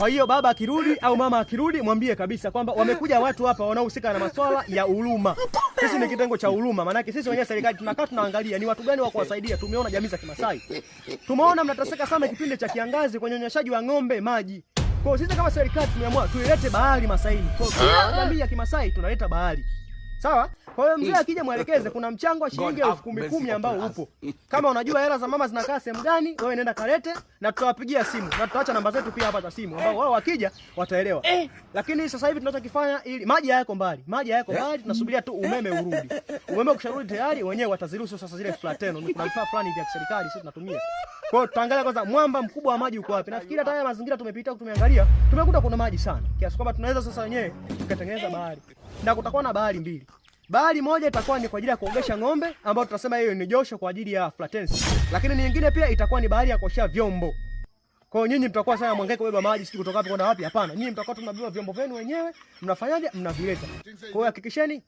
Kwa hiyo baba akirudi au mama akirudi, mwambie kabisa kwamba wamekuja watu hapa wanaohusika na masuala ya huruma. Sisi ni kitengo cha huruma, maanake sisi wenyewe serikali tunakaa tunaangalia ni watu gani wa kuwasaidia. Tumeona jamii za Kimasai, tumeona mnateseka sana kipindi cha kiangazi kwenye unyonyeshaji wa ng'ombe maji. Kwa hiyo sisi kama serikali tumeamua tuilete bahari Masaini. Kwa hiyo kila jamii ya Kimasai tunaleta bahari. Sawa? Kwa hiyo mzee akija mwelekeze kuna mchango wa shilingi God elfu have kumi mercy kumi ambao upon us. upo. Kama unajua hela za mama zinakaa sehemu gani, wewe nenda kalete na tutawapigia simu na tutaacha namba zetu pia hapa za simu ambao wao wakija wataelewa. Lakini sasa hivi tunachokifanya ili maji hayako mbali. Maji hayako mbali, tunasubiria tu umeme urudi. Umeme ukisharudi tayari wenyewe wataziruhusu sasa zile flateno. Kuna vifaa fulani vya serikali sisi tunatumia. Kwa hiyo tutaangalia kwanza mwamba mkubwa wa maji uko wapi. Nafikiri hata haya mazingira tumepita tumeangalia, tumekuta kuna maji sana. Kiasi kwamba tunaweza sasa wenyewe tukatengeneza bahari. Na kutakuwa na bahari mbili. Bahari moja itakuwa ni kwa ajili ya kuogesha ng'ombe ambayo tutasema hiyo ni josho kwa ajili ya flatensi. Lakini nyingine pia itakuwa ni bahari ya kuoshea vyombo. Kwa hiyo nyinyi mtakuwa sana mhangaiko kubeba maji sijui kutoka wapi kwenda wapi. Hapana, nyinyi mtakuwa tu mnabeba vyombo vyenu wenyewe, mnafanyaje? Mnavileta. Kwa hiyo hakikisheni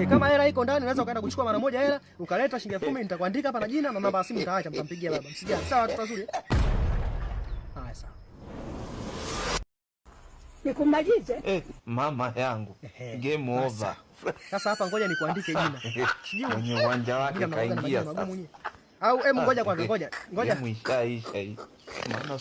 kama hela iko ndani unaweza ukaenda kuchukua mara moja hela, ukaleta shilingi 10,000 nitakuandika hapa na jina na namba ya simu nitaacha, mtampigia baba. Msijali. Sawa, tutazuri. Haya sawa. Nikumalize? Eh, mama yangu. Game over. Sasa hapa ngoja nikuandike jina. Sijui Mwenye uwanja wake jina mnakuwa na kaingia majina magumu sasa. nyie. Au hebu ngoja kwanza, ngoja. Ngoja. Game ishaisha hii. Maana